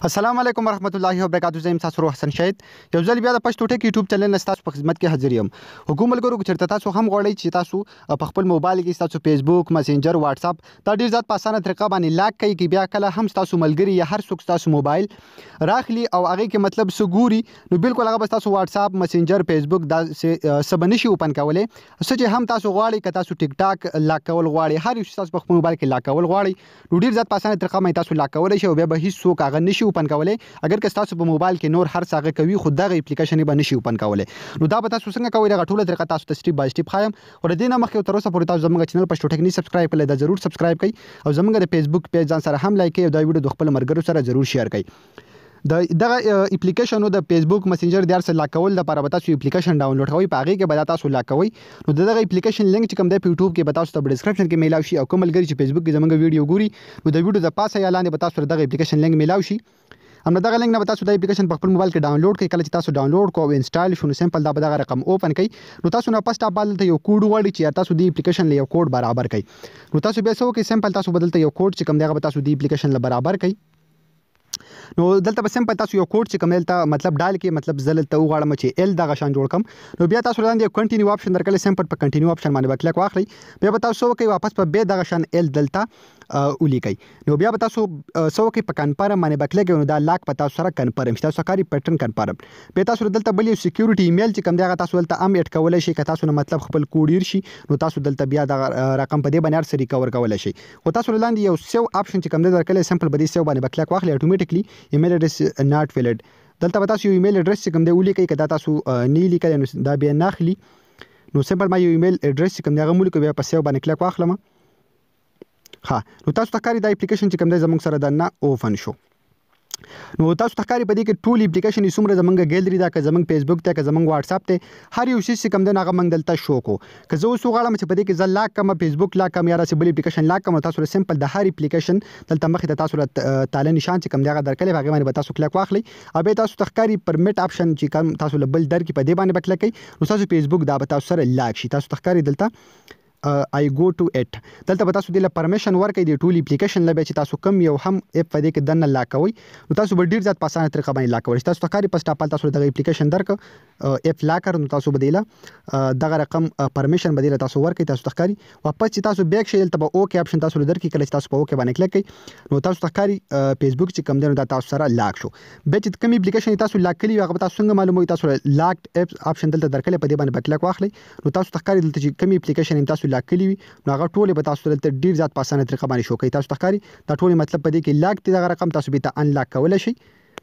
السلام علیکم ورحمت الله وبرکاتہ. زه یم تاسو روح حسن شاهد، یو ځل بیا د پښتو ټیک یوټیوب چینل نه ستاسو په خدمت کې حاضر یم. حکومت ملګرو، که چېرته تاسو هم غواړئ چې تاسو په خپل موبایل کې تاسو فیسبوک، مسنجر، واتساپ دا ډیر زیات په اسانه طریقه باندې لاک کوي، کې بیا کله هم تاسو ملګری یا هر څوک تاسو موبایل راخلي او هغه کې مطلب څه ګوري، نو بالکل هغه به تاسو واتساپ، مسنجر، فیسبوک دا څه به نشي اوپن کولی. څه چې هم تاسو غواړئ، که تاسو ټیک ټاک لاک کول غواړئ، هر یو تاسو په خپل موبایل کې لاک کول غواړئ، نو ډیر زیات په اسانه طریقه باندې تاسو لاک کولی شئ او بیا به هیڅ څوک هغه نشي اوپن کولی. اگر که تاسو په موبایل کې نور هر څه هغه کوي، خو دغه اپلیکیشن به نشي اوپن کولی. نو دا به تاسو څنګه کوئ، دغه ټوله طریقه تاسو ته سټیپ بای سټیپ ښایم. خو د دې نه مخکې تر اوسه پورې تاسو زموږ چینل پښتو ټیک نه سبسکرایب کړئ، دا ضرور سبسکرایب کړئ او زموږ د فیسبوک پیج ځان سره هم لایک کړئ او دا ویډیو د خپل ملګرو سره ضرور شیر کړئ. د دغه اپلیکیشنو د فیسبوک، مسنجر د هر څه لاک کول لپاره به تاسو اپلیکیشن ډاونلوډ کوئ، په هغې کې به دا تاسو لاک کوئ. نو د دغه اپلیکیشن لینک چې کوم دی، په یوټیوب کې به تاسو ته په ډیسکرپشن کې میلاو شي، او کوم ملګري چې فیسبوک کې زموږ ویډیو ګوري، نو د ویډیو د پاسه یا لاندې به تاسو دغه اپلیکیشن لینک میلاو شي. هم دغه لینک نه به تاسو د اپلیکیشن په خپل موبایل کې ډاونلوډ کړئ. کله چې تاسو ډاونلوډ کو او انسټال شو، نو سمپل دا به دغه رقم اوپن کړئ. نو تاسو نه فرست اف آل دلته یو کوډ وغواړي چې تاسو د اپلیکیشن له یو کوډ برابر کړئ. نو تاسو بیا څه وکړئ؟ سمپل تاسو به دلته یو کوډ چې کوم دی، هغه به تاسو د اپلیکیشن له برابر کړئ. نو دلته به سمپل تاسو یو کوډ چې کوم دلته مطلب ډایل کې، مطلب زه دلته وغواړم چې ال دغه شان جوړ کم. نو بیا تاسو لاندې یو کنټینیو آپشن درکړل، سمپل په کنټینیو آپشن باندې به کلیک واخلئ. بیا به تاسو وکړئ؟ واپس په به دغه شان ال دلته ولیکئ. نو بیا به تاسو څه وکړئ؟ په کنفرم باندې به کلیک، نو دا لاک په تاسو سره کنفرم شي. تاسو کاری پیټرن کنفرم. بیا تاسو دلته بل یو سکیورټي ایمیل چې کوم دی، هغه تاسو دلته ام اډ کولای شئ. که تاسو نه مطلب خپل کوډ هیر شي، نو تاسو دلته بیا دغه رقم په دې باندې هر څه ریکور کولای شئ. خو تاسو لاندې یو سیو آپشن چې کوم دی درکړل، سمپل به دې سیو باندې به کلیک واخلئ. اتوماتیکلی ایمیل اډرس ناټ ویلډ. دلته به تاسو یو ایمیل اډرس چې کوم دی ولیکئ. که دا تاسو نه لیکئ، نو دا بیا نه اخلي. نو سمپل ما یو ایمیل اډرس چې کوم دی هغه ولیکو، بیا په سیو باندې کلیک واخلم. ها، نو تاسو ته ښکاري دا اپلیکیشن چې کوم دی زموږ سره د نه اوپن شو. نو تاسو ته ښکاري په دې کې ټول اپلیکیشن څومره زمونږ ګیلری ده، که زمونږ فیسبوک ته، که زمونږ واتساپ ته، هر یو شی چې کوم دی هغه موږ دلته شو کو. که زه اوس وغواړم چې په دې کې زه لاک کړم، فیسبوک لاک کړم یا داسې بل اپلیکیشن لاک کړم، تاسو سمپل د هر اپلیکیشن دلته مخې ته تاسو له تاله نشان چې کوم دی هغه درکړی، هغه باندې به تاسو کلیک واخلئ او بیا تاسو ته ښکاري پرمیټ آپشن چې کوم تاسو له بل درکې، په دې باندې به کلیک کړئ. نو تاسو فیسبوک دا به تاسو سره لاک شي. تاسو ته ښکاري دلته آی ګو ټو اټ، دلته به تاسو د پرمیشن ورکړئ د ټول اپلیکیشن لبه چې تاسو کم یو هم اپ په دې کې دنه لاک کوئ، نو تاسو به ډیر زیات په اسانه طریقه باندې لاک کوئ. تاسو ته ښکاري پس ټاپال تاسو دغه اپلیکیشن درک اپ لاکر، نو تاسو به دیله دغه رقم پرمیشن به دیله تاسو ورکړئ. تاسو ته ښکاري واپس چې تاسو بیک شئ، دلته به اوکې آپشن تاسو درکې. کله چې تاسو په اوکې باندې کلیک کړئ، نو تاسو ته ښکاري فیسبوک چې کوم دی، نو دا تاسو سره لاک شو. بیا چې کوم اپلیکیشن تاسو لاک کړی، هغه به تاسو څنګه معلوموي؟ تاسو لاک اپ آپشن دلته درکړی، په دې باندې به کلیک واخلئ. نو تاسو ته ښکاري دلته چې کوم اپلیکیشن تاسو لاک کړی وي، نو هغه ټول به تاسو دلته ډیر زیات په اسانه طریقه باندې شو کوي. تاسو ته ښکاري دا ټول مطلب په دې کې لاک دي، دغه رقم تاسو به ته ان لاک کولای شئ.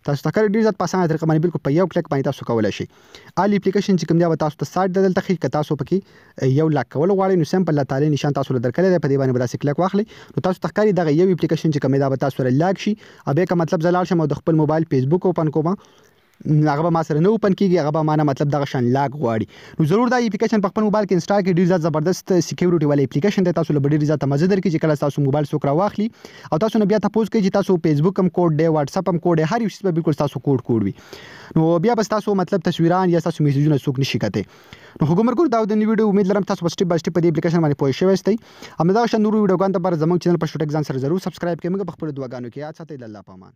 تاسو ته ښکاري ډیر زیات په اسانه طریقه باندې بالکل په یو کلیک باندې تاسو کولای شئ. آل اپلیکیشن چې کوم دی به تاسو ته سایت دلته ښیي. که تاسو پکې یو لاک کول غواړئ، نو سمپل لا تالی نشان تاسو له درکړی دی، په دې باندې به داسې کلیک واخلئ. نو تاسو ته ښکاري دغه یو اپلیکیشن چې کوم دی، دا به تاسو سره لاک شي. او بیا که مطلب زه لاړ شم او د خپل موبایل فیسبوک اوپن کوم، هغه به ما سره نه اوپن کیږي، هغه به ما نه مطلب دغه شان لاک غواړي. نو ضرور دا اپلیکیشن په خپل موبایل کې انسټال کړئ. ډیر زیات زبردست سکیورټي والا اپلیکیشن دی. تاسو له ډیر زیات مزه درکړي چې کله تاسو موبایل څوک راواخلي او تاسو نه بیا تپوس کوي چې تاسو فیسبوک هم کوډ دی، واتساپ هم کوډ دی، هر یو شی به بالکل تاسو کوډ کوډ وي. نو بیا به تاسو مطلب تصویران یا تاسو میسجونه څوک نشي کتلی. نو خو ګمر دا د ویډیو، امید لرم تاسو په سټیپ بای سټیپ په دې اپلیکیشن باندې پوه شوي یاست. همدغه شان نورو ویډیوګانو لپاره زموږ چینل پښتو ټیک ځان سره ضرور سبسکرایب کړئ. موږ په خپلو دعاګانو کې یاد ساتئ. د الله په امان.